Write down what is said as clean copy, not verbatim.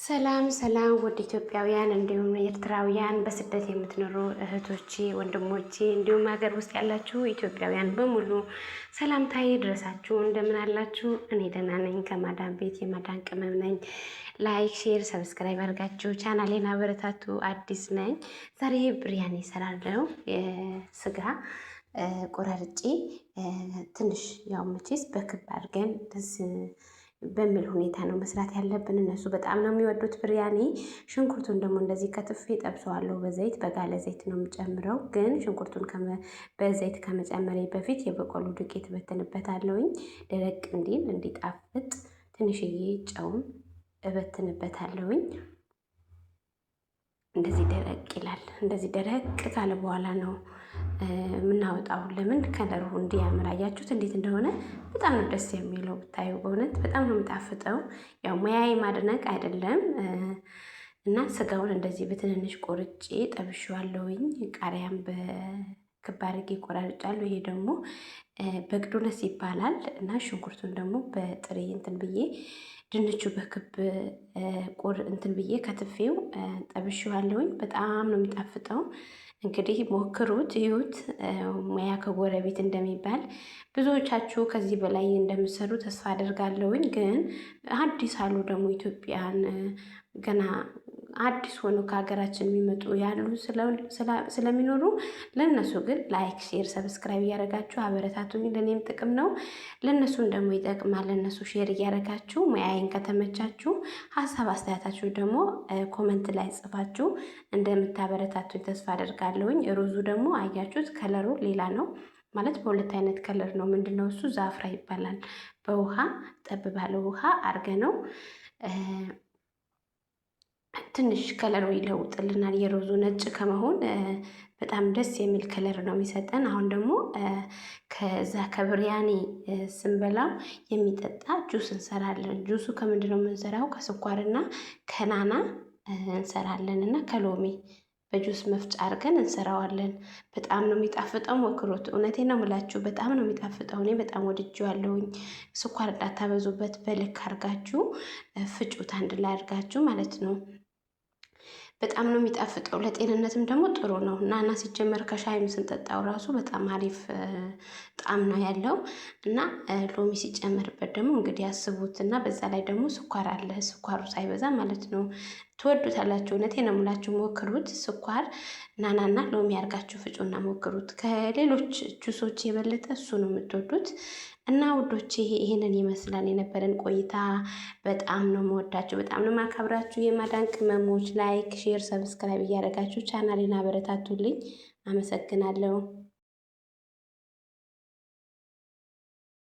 ሰላም ሰላም ውድ ኢትዮጵያውያን እንዲሁም ኤርትራውያን በስደት የምትኖሩ እህቶቼ፣ ወንድሞቼ እንዲሁም ሀገር ውስጥ ያላችሁ ኢትዮጵያውያን በሙሉ ሰላምታዬ ይድረሳችሁ። እንደምን አላችሁ? እኔ ደህና ነኝ። ከማዳን ቤት የማዳን ቅመም ነኝ። Like፣ share፣ subscribe አድርጋችሁ ቻናሌን አበረታቱ። አዲስ ነኝ። ዛሬ ብሪያኒ እሰራለሁ። ስጋ ቆራርጬ ትንሽ ያው መቼስ በክብ አድርገን ደስ በሚል ሁኔታ ነው መስራት ያለብን። እነሱ በጣም ነው የሚወዱት ብርያኒ። ሽንኩርቱን ደግሞ እንደዚህ ከትፌ ጠብሰዋለሁ በዘይት፣ በጋለ ዘይት ነው የምጨምረው። ግን ሽንኩርቱን በዘይት ከመጨመሬ በፊት የበቆሎ ዱቄት እበትንበታለሁኝ፣ ደረቅ እንዲል እንዲጣፍጥ ትንሽዬ ጨውም እበትንበታለሁኝ። እንደዚህ ደረቅ ይላል። እንደዚህ ደረቅ ካለ በኋላ ነው የምናወጣው። ለምን ከለሩ እንዲያምር አያችሁት እንዴት እንደሆነ በጣም ነው ደስ የሚለው ብታዩ፣ በእውነት በጣም ነው የሚጣፍጠው። ያው ሙያዬ ማድነቅ አይደለም እና ስጋውን እንደዚህ በትንንሽ ቆርጬ ጠብሼዋለሁኝ። ቃሪያም በክብ አድርጌ ቆራርጫለሁ። ይሄ ደግሞ بقدونس ይባላል እና ሽንኩርቱን ደግሞ በጥሬ እንትን ብዬ ድንቹ በክብ ቁር እንትን ብዬ ከትፌው ጠብሼዋለሁኝ። በጣም ነው የሚጣፍጠው። እንግዲህ ሞክሩት፣ እዩት። ሙያ ከጎረቤት እንደሚባል ብዙዎቻችሁ ከዚህ በላይ እንደምትሰሩ ተስፋ አደርጋለሁኝ። ግን አዲስ አሉ ደግሞ ኢትዮጵያን ገና አዲስ ሆኖ ከሀገራችን የሚመጡ ያሉ ስለሚኖሩ ለእነሱ ግን like፣ share፣ subscribe እያደረጋችሁ አበረታቱኝ። ለእኔም ጥቅም ነው፣ ለእነሱም ደግሞ ይጠቅማል። ለእነሱ share እያደረጋችሁ ሙያዬን ከተመቻችሁ ሀሳብ አስተያየታችሁ ደግሞ comment ላይ ጽፋችሁ እንደምታበረታቱኝ ተስፋ አደርጋለሁኝ። ሩዙ ደግሞ አያችሁት ከለሩ ሌላ ነው ማለት በሁለት አይነት color ነው። ምንድነው እሱ? ዛፍራ ይባላል። በውሃ ጠብ ባለ ውሃ አርገ ነው ትንሽ ከለሩ ይለውጥልናል። የሮዙ ነጭ ከመሆን በጣም ደስ የሚል color ነው የሚሰጠን። አሁን ደግሞ ከዛ ከብሪያኒ ስንበላው የሚጠጣ ጁስ እንሰራለን። ጁሱ ከምንድን ነው የምንሰራው? ከስኳርና ከናና እንሰራለን እና ከሎሚ በጁስ መፍጫ አድርገን እንሰራዋለን። በጣም ነው የሚጣፍጠው። ሞክሩት። እውነቴ ነው የምላችሁ፣ በጣም ነው የሚጣፍጠው። እኔ በጣም ወድጄዋለሁኝ። ስኳር እንዳታበዙበት፣ በልክ አድርጋችሁ ፍጩት፣ አንድ ላይ አድርጋችሁ ማለት ነው። በጣም ነው የሚጣፍጠው። ለጤንነትም ደግሞ ጥሩ ነው። ናና ሲጀመር ከሻይም ስንጠጣው ራሱ በጣም አሪፍ ጣዕም ነው ያለው እና ሎሚ ሲጨመርበት ደግሞ እንግዲህ ያስቡት እና በዛ ላይ ደግሞ ስኳር አለ። ስኳሩ ሳይበዛ ማለት ነው። ትወዱታላችሁ። እውነቴን ነው የምላችሁ፣ ሞክሩት። ስኳር ናናና ሎሚ አድርጋችሁ ፍጩና ሞክሩት። ከሌሎች ጁሶች የበለጠ እሱ ነው የምትወዱት። እና ውዶቼ ይህንን ይመስላል የነበረን ቆይታ። በጣም ነው የምወዳችሁ፣ በጣም ነው የማከብራችሁ። የማዳን ቅመሞች like፣ share፣ subscribe እያደረጋችሁ ቻናሌን አበረታቱልኝ። አመሰግናለሁ።